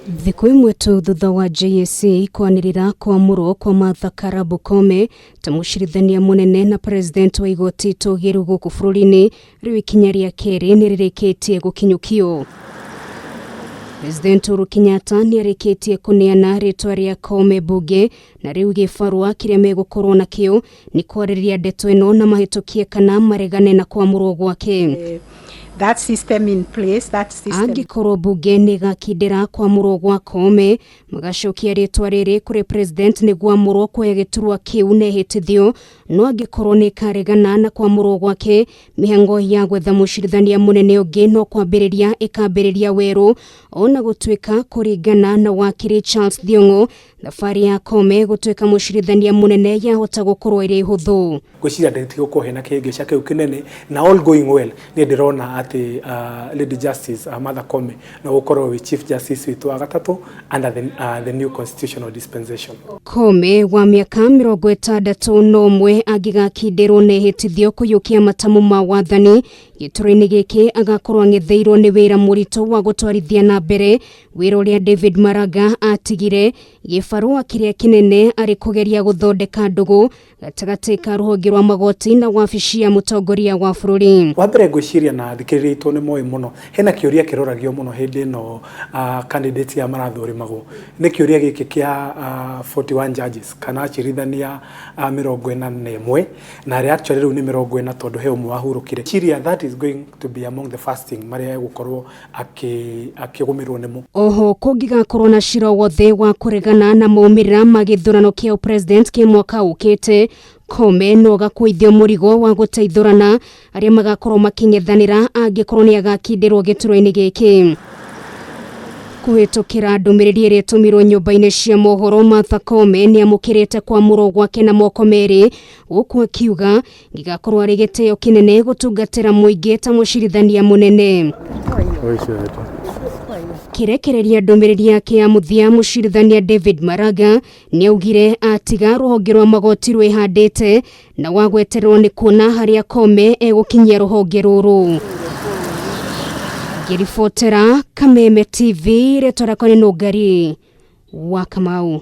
Thikũ ĩmwe tu thutha wa JSC kwanĩrĩra kwamũrwo kwa Martha Karabo Koome ta mũcirithania mũnene na president wa igoti tũgĩru gũkũ bũrũri-inĩ, rĩu ikinya rĩa kerĩ nĩ rĩrĩkĩtie gũkinyũkio. President Uhuru Kenyatta nĩ arĩkĩtie kũneana rĩtwa rĩa Koome mbunge na rĩu gĩbarũa kĩrĩa megũkorwo nakĩo nĩ kwarĩrĩria ndeto ĩno na mahĩtũkie kana maregane na kwamũrwo gwake. That system in place, that system. Angĩkorwo mbunge nĩ ĩgakindĩra kwamũrwo gwa Koome, magacokia rĩtwa rĩrĩ kũrĩ president nĩguo amũrwo kuoya gĩturwa kĩu na ehĩtithio, no angĩkorwo nĩ ĩkaregana na kwamũrwo gwake, mĩhango ya gwetha mũcirithania mũnene ũngĩ no kwambĩrĩria ĩkambĩrĩria werũ, ona gũtuĩka kũringana na wakiri Charles Thiong'o, thabarĩ ya Koome gũtuĩka mũcirithania mũnene yahota gũkorwo ĩrĩ hũthũ. Ngwĩciria ndĩtigũkorwo hena kĩhĩngĩca kĩu kĩnene, na all going well, niĩ ndĩrona atĩ Lady Justice Martha Koome no gũkorwo wĩ Chief Justice witũ wa gatatũ under the new constitutional dispensation. Koome wa mĩaka 61 angĩgakindĩrwo na ehĩtithio kũiyũkia matamu ma wathani gĩturwa-inĩ gĩkĩ, agakorwo ang'etheirwo nĩ wĩra mũritũ wa gũtwarithia na mbere wĩra ũrĩa David Maraga atigire, gĩbarũa kĩrĩa kĩnene arĩ kũgeria gũthondeka ndũgũ gatagatĩ ka rũhonge rwa magoti na wabici ya mũtongoria wa bũrũri. Wa mbere, ngwĩciria na thikĩrĩria itũ nĩ moĩ mũno, hena kĩũria kĩroragio mũno hĩndĩ ĩno candidates aya marathũrimagwo, nĩ kĩũria gĩkĩ kĩa 41 judges kana acirithania 41, na arĩa actually rĩu nĩ 40 tondũ he ũmwe wahurũkire. Ciria that is going to be among the first thing marĩa egũkorwo akĩgũmĩrwo nĩmo. Oho kũngĩgakorwo na cira wothe wa kũregana na maumĩrĩra ma gĩthurano kĩa president kĩa mwaka ũkĩte, Koome no gakuithio mũrigo wa gũteithũrana arĩa magakorwo makĩng'ethanĩra angĩkorwo nĩ agakindĩrwo gĩturwa-inĩ gĩkĩ. Kũhĩtũkĩra ndũmĩrĩri ĩrĩa ĩtũmirwo nyũmba-inĩ cia mohoro, Martha Koome nĩ amũkĩrĩte kwamũrwo gwake na moko merĩ, gũkũ akiuga gĩgakorwo arĩ gĩtĩo kĩnene gũtungatĩra mũingĩ ta mũcirithania mũnene. Kĩrekereria ndũmĩrĩri yake ya mũthia, mũcirithania David Maraga nĩ augire atiga rũhonge rwa magoti rwĩhandĩte na wagwetererwo nĩ kuona harĩa Koome egũkinyia rũhonge rũrũ. Ngĩribotera Kameme TV, rĩtwa rĩakwa nĩ Nũngari wa Kamau.